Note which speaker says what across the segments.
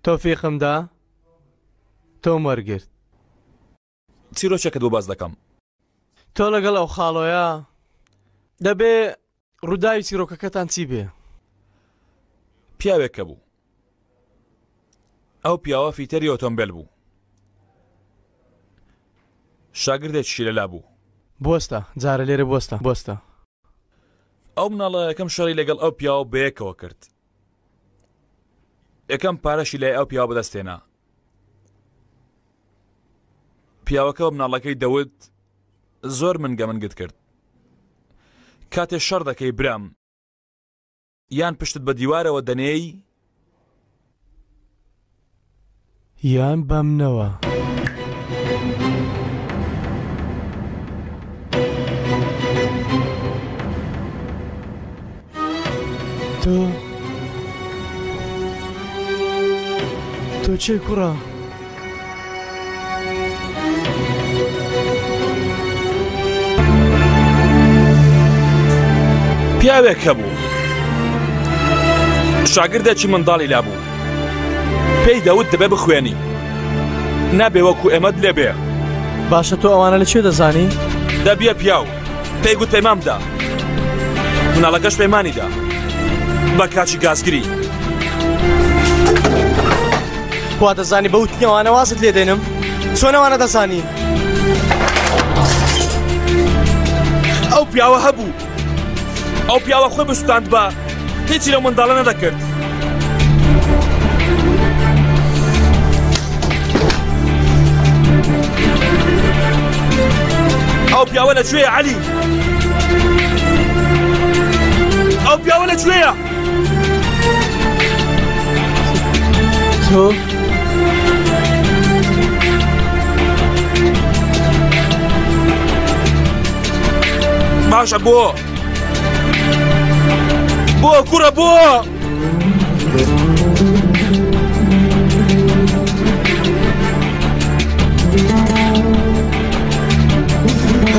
Speaker 1: تۆفیقم دا تۆم وەرگرت.
Speaker 2: چیرۆکێکت بۆ باس دەکەم.
Speaker 1: تۆ لەگەڵ ئەو خاڵۆیە دەبێ ڕووداوی چیرۆکەکەتان چی بێ؟
Speaker 2: پیاوێک کە بوو. ئەو پیاوە فیتەری ئۆتۆمبێل بوو. شاگردێکیشی لەلا بوو.
Speaker 1: بوەستە، جارە لێرە بوەستە، بوەستە.
Speaker 2: ئەو مناڵە یەکەم شەڕی لەگەڵ ئەو پیاوە بەیەکەوە کرد. یەکەم پارەشی لای ئەو پیاوە بەدەست هێنا. پیاوەکە بە مناڵەکەی دەوت زۆر منگە منگت کرد. کاتێ شەڕ دەکەی برام یان پشتت بە دیوارەوە دەنێی
Speaker 1: یان بەمنەوە. تۆ تۆ چێ کوڕە؟
Speaker 2: پیاوێک هەبوو شاگردێکی منداڵی لابوو پێی دەوت دەبێ بخوێنی نابێ وەکو ئێمەت لێبێ
Speaker 1: باشە تۆ ئەوانە لە چێ دەزانی؟
Speaker 2: دەبیە پیاو پێی گوت پەیمان بدە مناڵەکەش پەیمانی دا بە کاچی گازگری
Speaker 1: وا دەزانی بە وتنی ئەوانە وازت لێ دێنم چۆن ئەوانە دەزانی؟
Speaker 2: ئەو پیاوە هەبوو ئەو پیاوە خۆی بسوتاند بە هیچی لەو منداڵە نەدەکرد. ئەو پیاوە لە کوێیە عەلی؟ ئەو پیاوە لە کوێیە؟
Speaker 1: تۆ
Speaker 2: باشە بۆ بۆ کوڕە بۆ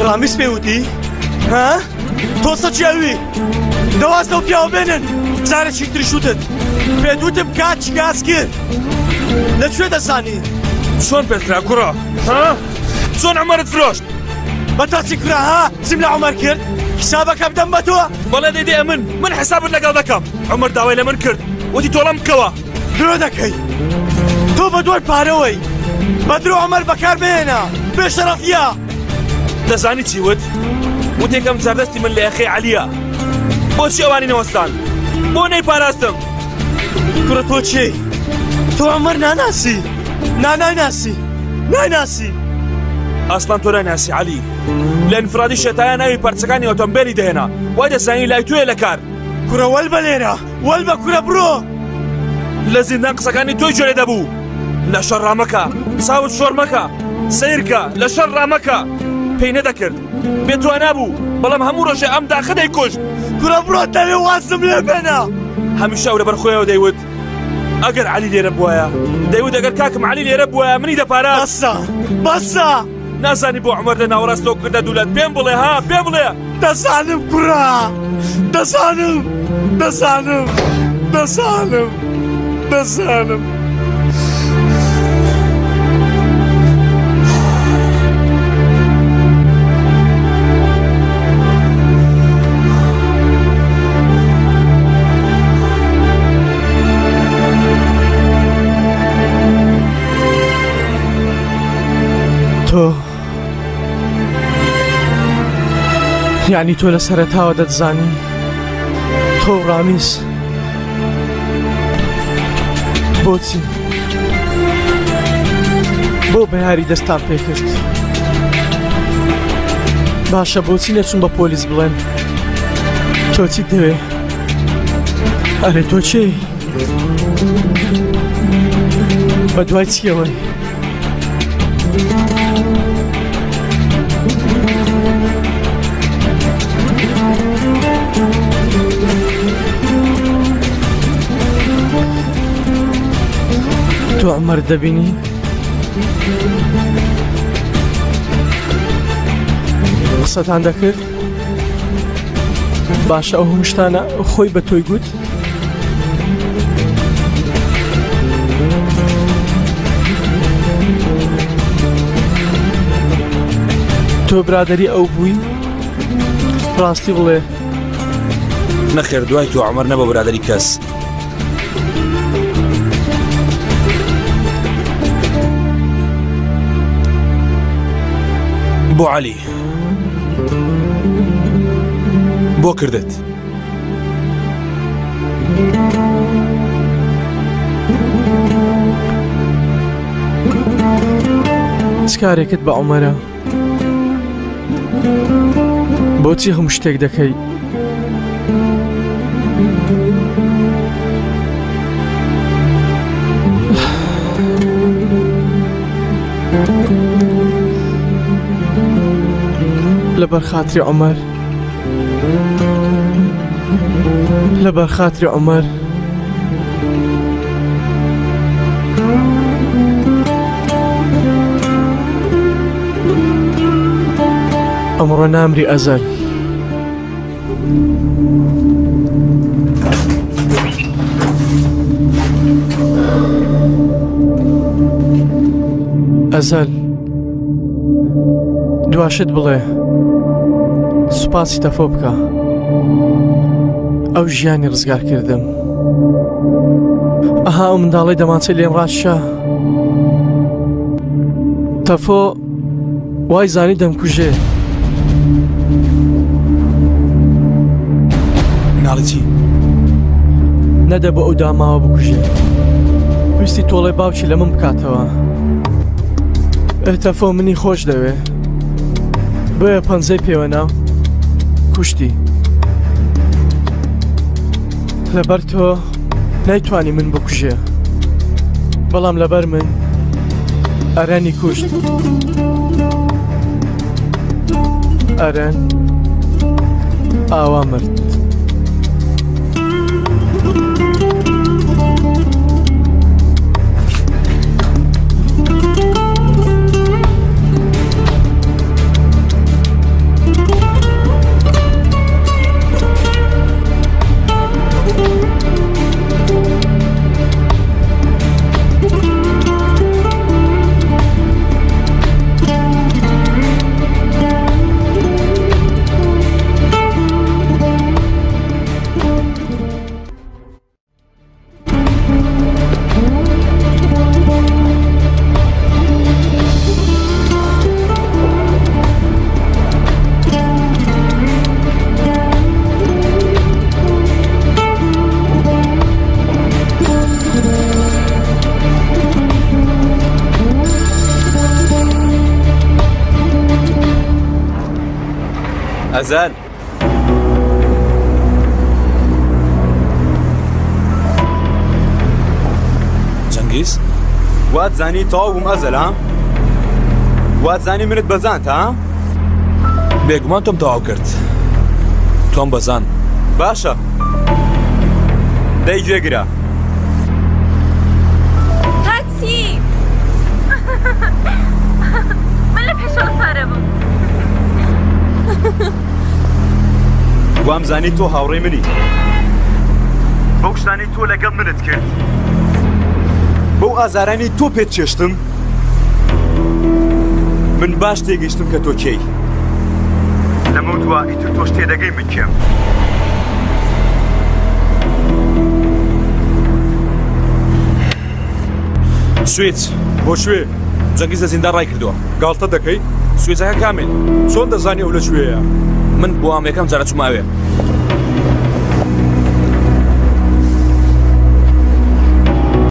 Speaker 1: ڕامیس پێ وتی ها تۆ سەچی ئەوی دەواز لەو پیاوە بێنن جارێکی تریش وتت پێت وتم کات چگاز کرد لە کوێ دەزانی
Speaker 2: چۆن پێت کرا کوڕە ها چۆن عومەرت فرۆشت
Speaker 1: بە تۆ چی کرا ها چیم لە عومەر کرد حسابەکە بدەم بە تۆ
Speaker 2: بەڵێ دەی دێ من من حسابت لەگەڵ دەکەم عومەر داوای لە من کرد وتی تۆڵەم بکەوە
Speaker 1: درۆ دەکەی تۆ بە دوای پارەوەی بە درۆ عومەر بەکار بهێنە بێ شەرەفیە
Speaker 2: دەزانی چی وت وت یەکەم جار دەستی من لە یەخەی عەلیە بۆچی ئەوانی نەوەستان بۆ نەیپاراستم
Speaker 1: کوڕە تۆ کێی تۆ عومەر ناناسی نا نایناسی نایناسی
Speaker 2: ئەسڵەن تۆ نایناسی عەلی لە ئینفرادی شێتایە ناوی پارچەکانی ئۆتۆمبێلی دەهێنا وای دەزانی لای تۆیە لە کار
Speaker 1: کوڕە وەل بە لێرە وەل بە کورە بڕۆ
Speaker 2: لە زیندان قسەکانی تۆی گوێ دەبوو لە شەڕ ڕامەکە چاوت شۆڕ مەکە سەیرکە لە شەڕ ڕامەکە پێی نەدەکرد بێتوانا بوو بەڵام هەموو ڕۆژێ ئەم داخە دەیکوشت
Speaker 1: کورە بڕۆ دەوێ وازم لێ بێنە
Speaker 2: هەمیشە ئەو لەبەر خۆیەوە دەیوت ئەگەر عەلی لێرە بوایە دەیوت ئەگەر کاکم عەلی لێرە بوایە منی دەپاراست
Speaker 1: بەسە بەسە
Speaker 2: نازانی بۆ عومەر لە ناوەڕاست تۆ کردە دوولەت پێم بڵێ ها پێم بڵێ
Speaker 1: دەزانم کوڕە دەزانم دەزانم دەزانم دەزانم. تۆ یعنی تۆ لە سەرەتاوە دەتزانی تۆ و ڕامیس بۆچی بۆ بەیاری دەستان پێکرد باشە بۆچی نەچون بە پۆلیس بڵێن تۆ چیت دەوێ ئەرێ تۆ چێ بە دوای چیەوەی تۆ عمر دەبینی؟ قسەتان دەکرد؟ باشە ئەو هەموو شتانە خۆی بە تۆی گوت؟ تۆ برادری ئەو بووی؟ ڕاستی بڵێ.
Speaker 2: نەخێر دوای تۆ عمر نەبە برادری کەس. بۆ عەلی بۆ کردت
Speaker 1: چ کارێکت بە عومەرە؟ بۆچی هەموو شتێک دەکەی؟ لەبەر خاتری عومەر لەبەر خاتری عومەر ئەمڕۆ نامری ئەزەل. ئەزەل دواشت بڵێ سوپاسی تەفۆ بکە ئەو ژیانی ڕزگار کردم ئەها ئەو منداڵی دەمانچەی لێم ڕاشە تەفۆ وای زانی دەمکوژێ.
Speaker 2: مناڵی چی؟
Speaker 1: نەدەبوو ئەو داماوە بکوژێ. ویستی تۆڵەی باوکی لە من بکاتەوە. تەفۆ منی خۆش دەوێ. بۆیە پەنجەی پێوەنا کوشتی. لەبەر تۆ نایتوانی من بکوژێ بەڵام لەبەر من ئەرەنی کوشت ئەرەن ئاوا مرد.
Speaker 2: ئەزەل چەنگیز
Speaker 3: وات زانی تەواو بووم ئەزەل ها وات زانی منت بەزانت ها
Speaker 2: بێگومان تۆم تەواو کرد تۆم بەزان
Speaker 3: باشە دەی گوێگرە
Speaker 4: تاکسی من لە پێشەوە سوارە بووم.
Speaker 3: وام زانی تۆ هاوڕێی منی بەو شتانەی تۆ لەگەڵ منت کرد بەو ئازارانی تۆ پێت چێشتم من باش تێگەیشتم کە تۆ کێی لەمە دوا ئیتر تۆش تێدەگەی من کێم.
Speaker 2: سویچ
Speaker 5: بۆ کوێ؟
Speaker 2: جەنگیز لە زیندان ڕای کردووە.
Speaker 5: گاڵتە دەکەی؟
Speaker 2: سویچەکە کامل.
Speaker 5: چۆن دەزانی ئەو لە کوێیە؟
Speaker 2: من بۆ ئەم یەکەم جارە چوومە ئەوێ.